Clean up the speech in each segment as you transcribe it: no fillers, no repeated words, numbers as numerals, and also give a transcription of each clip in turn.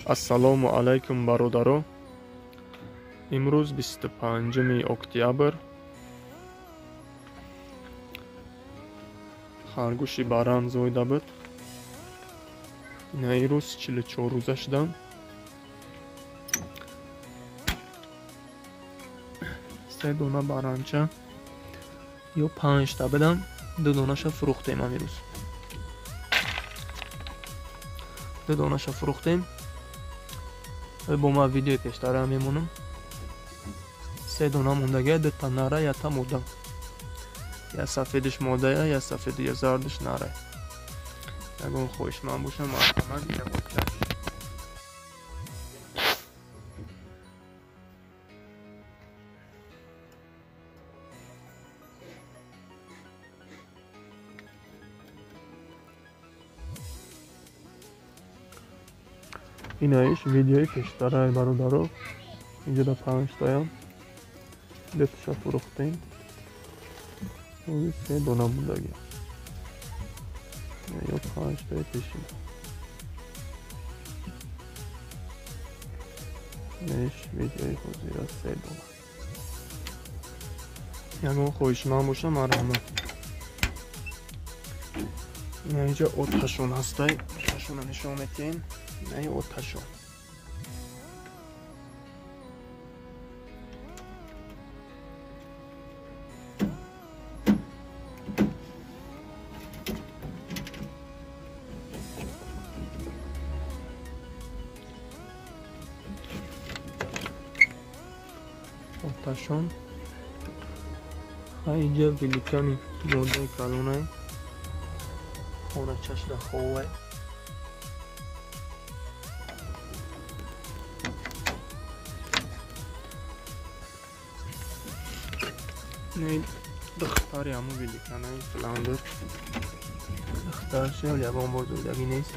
Ассалому алайкум бародаро. Имрӯз 25 октябр. Харгӯши баран зоида буд. Ина ирӯз 44 рӯза шудам. Се дона баранча ё 5 та будам, ду донаша фурӯхтем амирӯз. Ду донаша фурӯхтем. Бо ма видеои пештара мемонам. Се дона мондагия, дута нара, якта мода. Я сафедиш модая, я сафеду я зардиш нара. Ягон хоҳишманд бошам, марҳамат, ягон. Инаиш видеои пештараи бародаро. Инҷода панҷтаям. Дуташа фурӯхтем. Се дона мондагия. Ё панҷтаи пешина. Инаиш видеои ҳозира се дона. Ягон хоҳишманд боша, марҳамат. Ина инҷа оташон ҳастай. Оташона нишон метиҳем. Инаи оташон. Оташон. Ха инҷа великани модаи калонай. Хоначашда ховай. Духтари ҳамун великанаи фландер. Духтарше ягон бор зоидагӣ нест.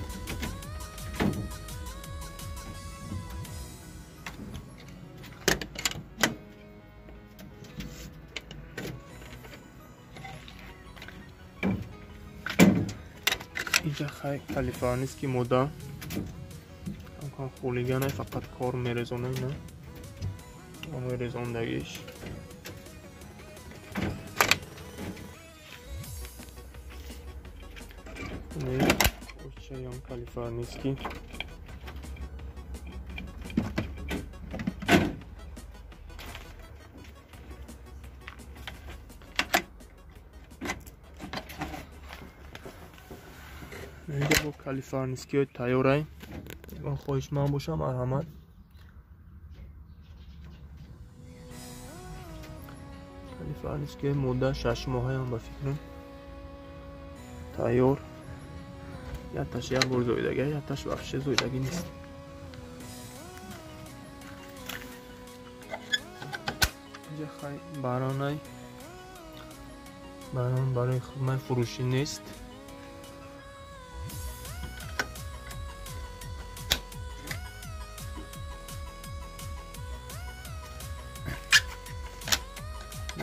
Инҷа хай калифорнийский мода. Камкам хулиганай, фақат кор мерезонай, на. Мерезондагиш. Очаён калифорнийский. Инҷа бо калифорнийскиҳои тайёрай. Ягон хоҳишманд боша, марҳамат. Калифорнийскиҳои мода 6 моҳаям ба фикрам. Тайёр. Якташ як бор зоидагӣ, якташ вообще зоидагӣ нест. Инҷа хай баронай. Барон барои хидмат фурӯшӣ нест.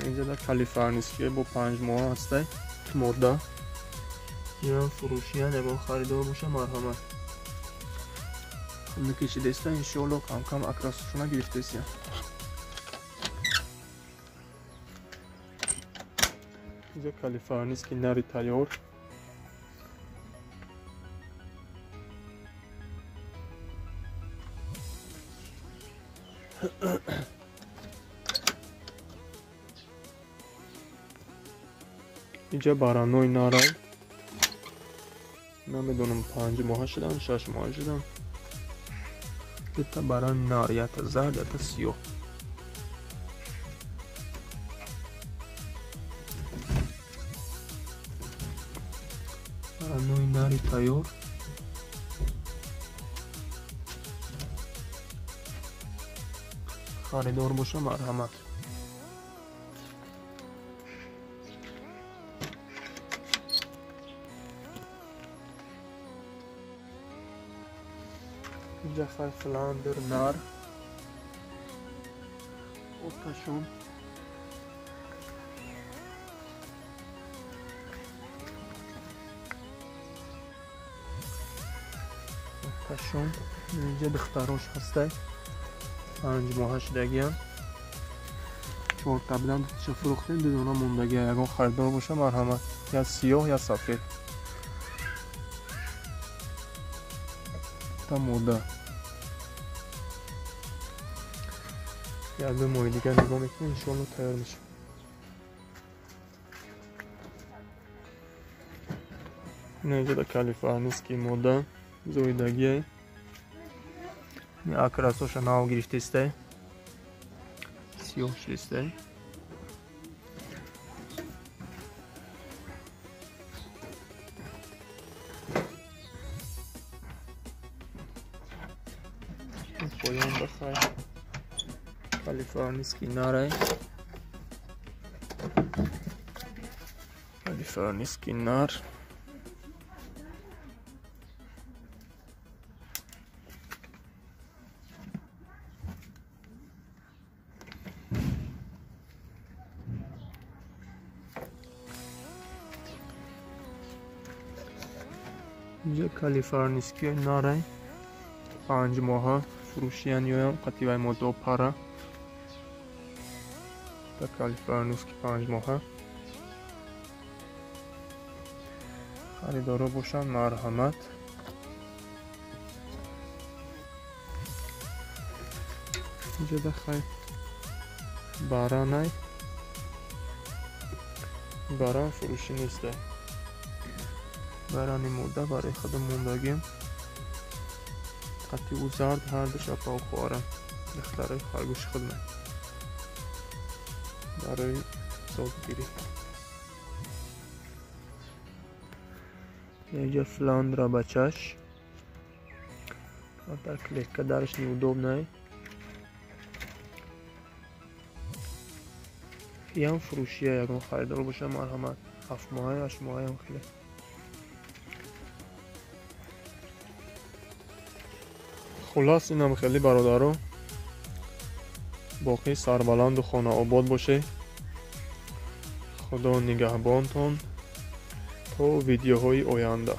Инҷа дар калифорнийский бо 5 моҳ ҳастай мода. Инам фурӯшиян, ягон харидор боша, марҳамат. Накишидеста, иншоалло кам-кам акрасушона гирифтесия. Инҷа калифорнийский нари тайёр. Инҷа баранои нарай. Намедонам 5 моҳа шудан, 6 моҳа шудан. Дута баран нар, якта зард, якта сиёҳ. Баранои нари тайёр. Харидор боша, марҳамат. Инҷа хай фландер нар. Оташон. Пашом инҷа духтарош ҳастай. 5 моҳа шудагиян. 4 будан, дуташа фурӯхтем, 2 дона мондагия. Ягон харидор боша, марҳамат. Я сиёҳ, я сафед. Та мода. Як-ду моҳи дигар нигоҳ мекунем, иншоалло тайёр мешавад. Инҷода калифорнийский мода зоидагиай. Акрасоша нав гирифтестай. Сиёҳ шудестай. Поён бахай. Калифорнийский нарай. Калифорнийский нар. Инҷа калифорнийский нарай. 5 моҳа фурӯшиян ёям қативай моддао пара. Та калифорнийский 5 моҳа. Харидоро бошанд, марҳамат. Инҷода хай баранай. Баран фурӯшӣ нестай. Барани мода барои худам мондагим. Қати ӯ зард ҳардуш апау хоҳарам. Духтарои харгӯши худман. Барои зодгирӣ. Инҷа фландра бачаш. Дар клетка дараш неудобнай. Иам фурӯшия, ягон харидор боша, марҳамат. 7 моҳа, 8 моҳаам хеле. Хулас инам хеле бародаро. Боқӣ сарбаланду хонаобод боше. Худо нигаҳбонтон то видеоҳои оянда.